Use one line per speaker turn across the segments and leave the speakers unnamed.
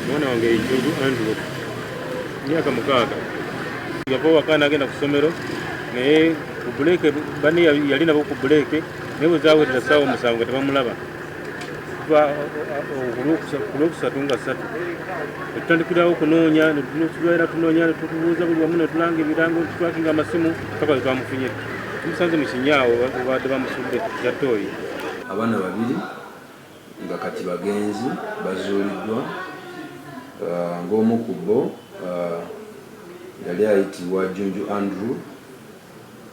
Mwana wange Ijunju Andrew, myaka 6, yava waka n'agenda ku ssomero, naye ku break banne yali nabo ku break, naye bwe zawerera ssaawa 7 nga tebamulaba. Ku Lwokusatu nga 3 netutandikirawo okunoonya, netubeera tunoonya, netutubuuza buli wamu, netulanga ebirango, netutwakinga amasimu paka we twamufunye. Tumusanze mu kinyaawo babadde bamusudde kya ttooyi.
Abaana babiri nga kati bagenzi bazuuliddwa, ng'omu ku bo yali ayitibwa Junju Andrew,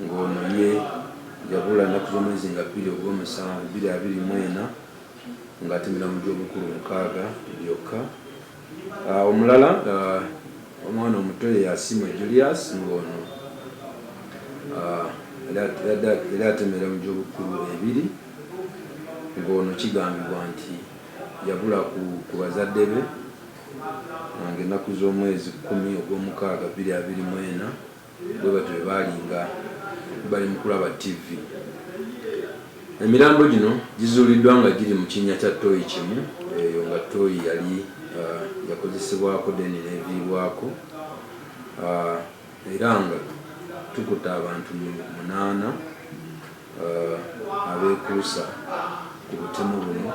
ng'ono ye yabula ennaku z'omwezi nga 2 ogw'omusanvu 2024, ng'atemera mu gy'obukulu 6 gyokka. Omulala omwana omuto ye Yasimwe Julius, ng'ono yali atemera mu gy'obukulu 2, ng'ono kigambibwa nti yabula ku bazadde be ng'ennaku z'omwezi 10 ogw'omukaaga 2024, bwe batyo bwe baalinga bali mu kulaba TV. Emirambo gino gizuuliddwa nga giri mu kinnya kya ttooyi kimu, eyo nga ttooyi yali yakozesebwako then n'eviibwako, era nga tukuta abantu 8 abeekuusa ku butemu buno.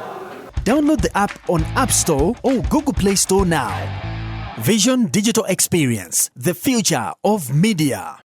Download the app on App Store or Google Play Store now. Vision Digital Experience, the future of media.